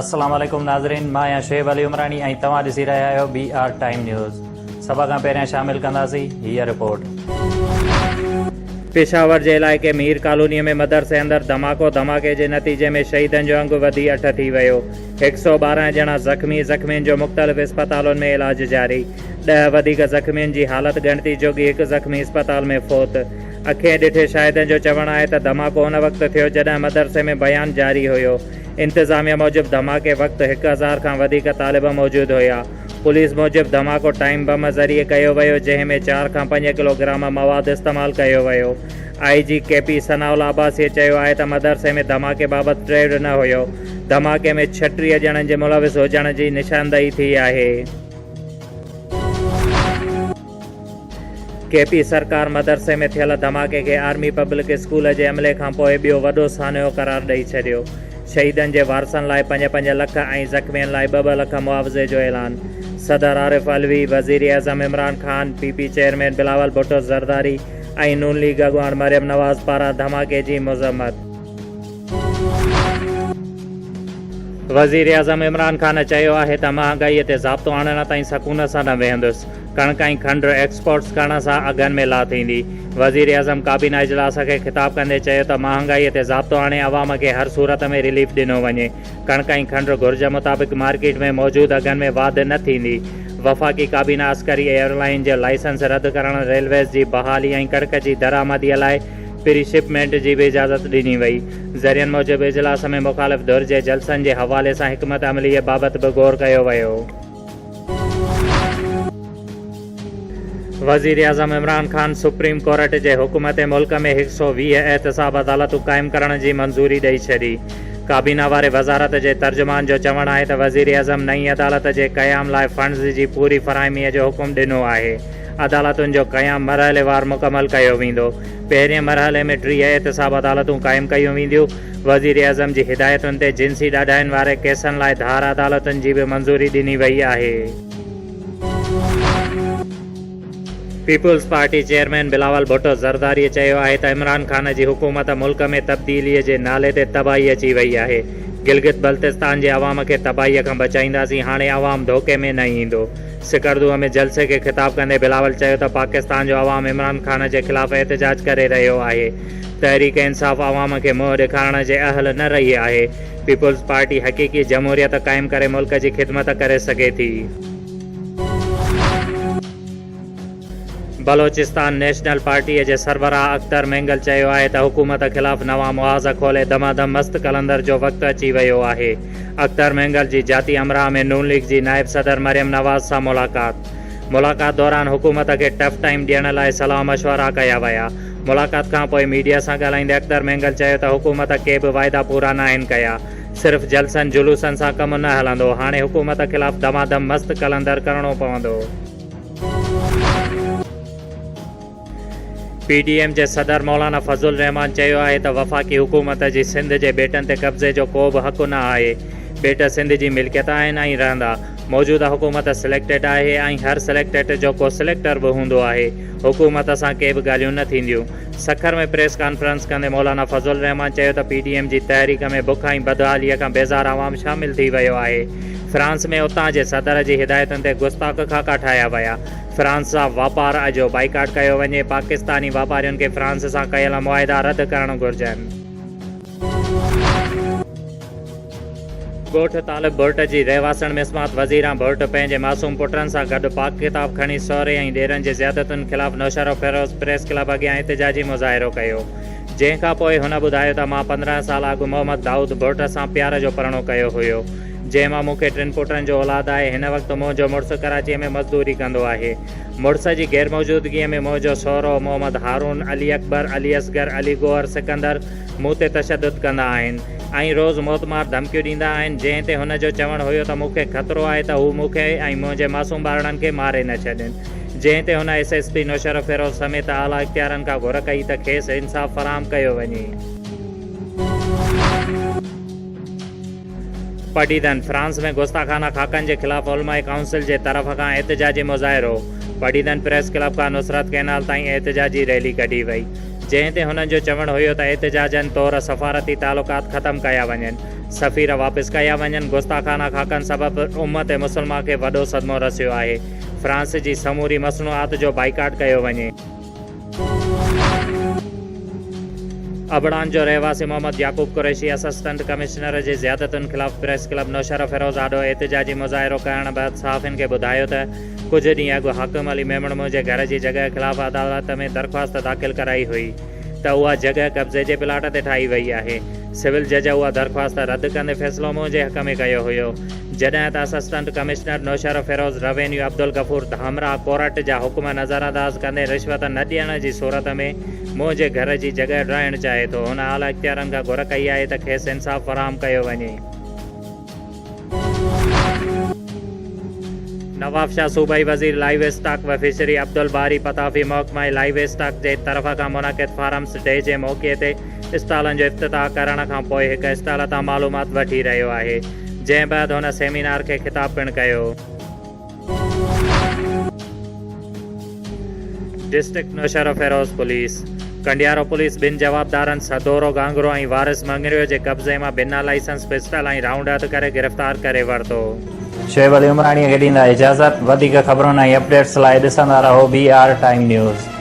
السلام عليڪم ناظرين مان آهيان شعيب علي عمراڻي ۽ توهان ڏسي رهيا آهيو بي آر ٽائيم نيوز سڀ کان پهريان شامل ڪنداسين هيء رپورٽ. پشاور جي علائقي مير ڪالوني ۾ مدرسي اندر ڌماڪو، ڌماڪي جي نتيجي ۾ شهيدن جو انگ وڌي اٺ ٿي ويو، 112 ڄڻا زخمي، زخمين جو مختلف اسپتالن ۾ علاج جاري، ڏهه وڌيڪ زخمين جي حالت ڳڻتي جوڳي، هڪ زخمي اسپتال ۾ فوت. اکين ڏٺي شاهدن جو چوڻ آهي ته ڌماڪو ان وقت ٿيو جڏهن مدرسي ۾ بيان جاري هيو. انتظاميه موجب ڌماڪي وقت 1000 کان وڌيڪ طالب موجود هيا. پوليس موجب ڌماڪو ٽائيم بم ذريعي ڪيو ويو جنهن ۾ چار کان پنج ڪلو گرام مواد استعمال ڪيو ويو. I G K P Sanaullah عباسيء چيو آهي ته مدرسي ۾ ڌماڪي بابت ٽريڊ نه هيو. ڌماڪي ۾ 36 ڄڻن جي ملوث هجڻ جي نشاندهي ٿي آهي. ڪي پي سرڪار مدرسي ۾ ٿيل ڌماڪي کي آرمي پبلڪ اسڪول جي عملي کانپوء ٻيو وڏو سانحو قرار ڏئي ڇڏيو. شهيدن جي وارثن لاء پنج پنج لک ۽ زخمين لاء ٻه ٻه لک معاوضي جو اعلان. صدر عارف علوي، وزيراعظم Imran Khan, P P chairman Bilawal Bhutto Zardari ۽ Noon league اڳواڻ مريم نواز پاران ڌماڪي جي مذمت. وزيراعظم عمران خان چيو آهي ته مهانگائي تي ضابطو آڻڻ تائين سڪون سان نه ويهندس، ڪڻڪ ۽ کنڊ ايڪسپورٽس ڪرڻ سان اگهن ۾ لاهه ٿيندي. وزيراعظم ڪابينا اجلاس کي خطاب ڪندي چيو ته مهانگائي تي ضابطو آڻي عوام کي هر صورت ۾ رليف ڏنو وڃي، ڪڻڪ ۽ کنڊ گهرج مطابق مارڪيٽ ۾ موجود اگهن ۾ واڌ نه ٿيندي. وفاقي ڪابينا عسڪري ايئر لائين جو لائسنس رد ڪرڻ، ريلويز جي بحالي ۽ ڪڻڪ جي درآمدي لاء پري شپمينٽ جي به اجازت ڏني وئي. ذريعن موجب اجلاس ۾ مخالف ڌر جي جلسن جي حوالي سان حڪمت عملي بابت به غور ڪيو ويو. وزيراعظم عمران خان سپريم ڪورٽ جي حڪم تي ملڪ ۾ 120 احتساب عدالتون قائم ڪرڻ جي منظوري ڏئي ڇڏي. ڪابينا واري وزارت جي ترجمان جو چوڻ آهي ته وزيراعظم نئين عدالت جي قيام لاء فنڊز جي پوري فراهمي جو حڪم ڏنو آهي. عدالتن جو قيام مرحليوار مڪمل ڪيو ويندو. پهرين مرحلي ۾ 30 احتساب عدالتون قائم ڪيون وينديون. وزيراعظم جي هدايتن تي جنسي ڏاڍاين واري ڪيسن لاء ڌار عدالتن جي به منظوري ڏني وئي آهي. Peoples party chairman Bilawal Bhutto Zardari چيو آهي ته عمران خان جي حڪومت ملڪ ۾ تبديلي جي نالي تي تباهي اچي وئي آهي، گلگت بلتستان جي عوام کي تباهي کان بچائينداسين، هاڻي عوام ڌوڪي ۾ نه ايندو. سڪردو ۾ جلسي کي خطاب ڪندي بلاول چيو ته پاڪستان جو عوام عمران خان جي خلاف احتجاج ڪري رهيو آهي، تحريڪ انصاف عوام کي منهن ڏيکارڻ جي اهل نه رهي آهي، پيپلز پارٽي حقيقي جمهوريت قائم ڪري ملڪ جي خدمت ڪري سگهي ٿي. بلوچستان نيشنل پارٽيء جي سربراهه اختر مينگل چيو آهي ته حڪومت خلاف نوان محاذ کولي دمادم مست قلندر جو وقت اچي ويو آهي. اختر مينگل جي جاتي امراء ۾ نون ليگ جي نائب صدر مريم نواز سان ملاقات. ملاقات دوران حڪومت کي ٽف ٽائيم ڏيڻ لاء صلاح مشورا ڪيا ويا. ملاقات کانپوء ميڊيا سان ڳالهائيندي اختر مينگل چيو ته حڪومت ڪي به واعدا پورا ناهن ڪيا. صرف جلسن جلوسن سان ڪم نه هلندو، هاڻي حڪومت خلاف دمادم مست قلندر ڪرڻو پوندو. پي ڊي ايم جي صدر مولانا فضل الرحمان چيو آهي ته وفاقي حڪومت جي سنڌ جي ٻيٽن تي قبضي جو ڪو به حق نه آهي، ٻيٽ سنڌ جي ملڪيت آهن ۽ رهندا، موجوده حڪومت سليڪٽيڊ آهي ۽ هر سليڪٽيڊ جو ڪو سليڪٽر به هوندو آهي، حڪومت سان ڪي به ڳالهيون نه ٿينديون. سکر ۾ پريس ڪانفرنس ڪندي مولانا فضل الرحمان چيو ته پي ڊي ايم جي تحريڪ ۾ بک ۽ بدحالي کان بيزار عوام شامل ٿي ويو آهي، فرانس ۾ اتان جي صدر جي هدايتن تي گستاخ خاڪا ٺاهيا ويا، فرانس سان واپار جو بائيڪاٽ ڪيو وڃي، پاڪستاني واپارين کي فرانس سان ڪيل معاهدا رد ڪرڻ گهرجن. ڳوٺ طالب ڀرٽ جي رهواسڻ مسمات وزيران ڀرٽ پنهنجي معصوم پٽن سان گڏ پاڪ ڪتاب کڻي سهري ۽ ڏيرن جي زيادتين خلاف نوشهروفيروز پريس ڪلب اڳيان احتجاجي مظاهرو ڪيو جنهن کان پوء هن ٻڌايو ته مان 15 سال اڳ محمد دائود ڀرٽ سان پيار جو پرڻو ڪيو هيو جنهن مان مون کي ٽن پٽن جو اولاد آهي هن وقت منهنجو مڙس ڪراچيء ۾ مزدوري ڪندو آهي مڙس جي غيرموجودگيء ۾ منهنجو سهرو محمد هارون، علي اڪبر، علي اصغر، علي گوهر، سڪندر مون تي تشدد ڪندا آهن ۽ روز موتمار ڌمڪيون ڏيندا آهن جنهن تي هن جو چوڻ هيو ته مون کي خطرو آهي ته هو مون کي ۽ منهنجي معصوم ٻارڙن کي ماري نه ڇڏين جنهن تي هن ايس ايس پي نوشهروفيروز سميت اعليٰ اختيارن کان گهر ڪئي ته کيس انصاف فراهم ڪيو وڃي. پڊعيدن، فرانس ۾ گستاخانه خاڪن جي خلاف علماء ڪائونسل جي طرف کان احتجاجي مظاهرو، پڊعيدن پريس ڪلب کان نصرت ڪئنال تائين احتجاجي ريلي ڪڍي وئي. جنهن تي هنن جو چوڻ هيو ته احتجاجن طور سفارتي تعلقات ختم ڪيا وڃن، سفير واپس ڪيا وڃن، گستاخانه خاڪن سبب امت مسلمه کي وڏو صدمو رسيو آهي، فرانس جي سموري مصنوعات جو بائيڪاٽ ڪيو وڃي. ابڙان جو رهواسي محمد يعقوب قريشي اسسٽنٽ ڪمشنر جي زيادتين خلاف پريس ڪلب نوشهروفيروز آڏو احتجاجي مظاهرو ڪرڻ بعد صحافين کي ٻڌايو ته ڪجهه ڏينهن اڳ حاڪم علي ميمڻ منهنجي گهر جي جڳهه خلاف عدالت ۾ درخواست داخل ڪرائي هئي ته اها جڳهه قبضي جي پلاٽ تي ٺاهي وئي آهي. سول جج اها درخواست رد ڪندي فيصلو منهنجي حق ۾ ڪيو هيو. جڏهن ته assistant commissioner Naushahro Feroze revenue Abdul Ghafoor Dhamrah court جا حڪم نظرانداز ڪندي رشوت نه ڏيڻ جي صورت ۾ منهنجي گهر جي جڳهه ڊاهڻ چاهي ٿو. هن اعليٰ اختيارن کان گهر ڪئي آهي ته کيس انصاف فراهم ڪيو وڃي. نوابشاهه، صوبائي وزير لائيو اسٽاڪ و فشري عبدالباري پتافي محڪمه لائيو اسٽاڪ جي طرف کان منعقد فارمز ڊي جي موقعي تي اسٽالن جو افتتاح ڪرڻ کان پوء هڪ اسٽال تان معلومات وٺي رهيو آهي جنهن بعد هن سيمينار کي خطاب پڻ ڪيو. District Naushahro Feroze police Kandiaro police ٻن جوابدارن سدورو گانگرو ۽ وارث مڱريو جي قبضي مان بنا لائسنس پسٽل ۽ رائونڊ هٿ ڪري گرفتار ڪري ورتو. شعيب علي عمراڻيء کي ڏيندا اجازت، وڌيڪ خبرن ۽ اپڊيٽس لاء ڏسندا رهو بي آر ٽائيم نيوز.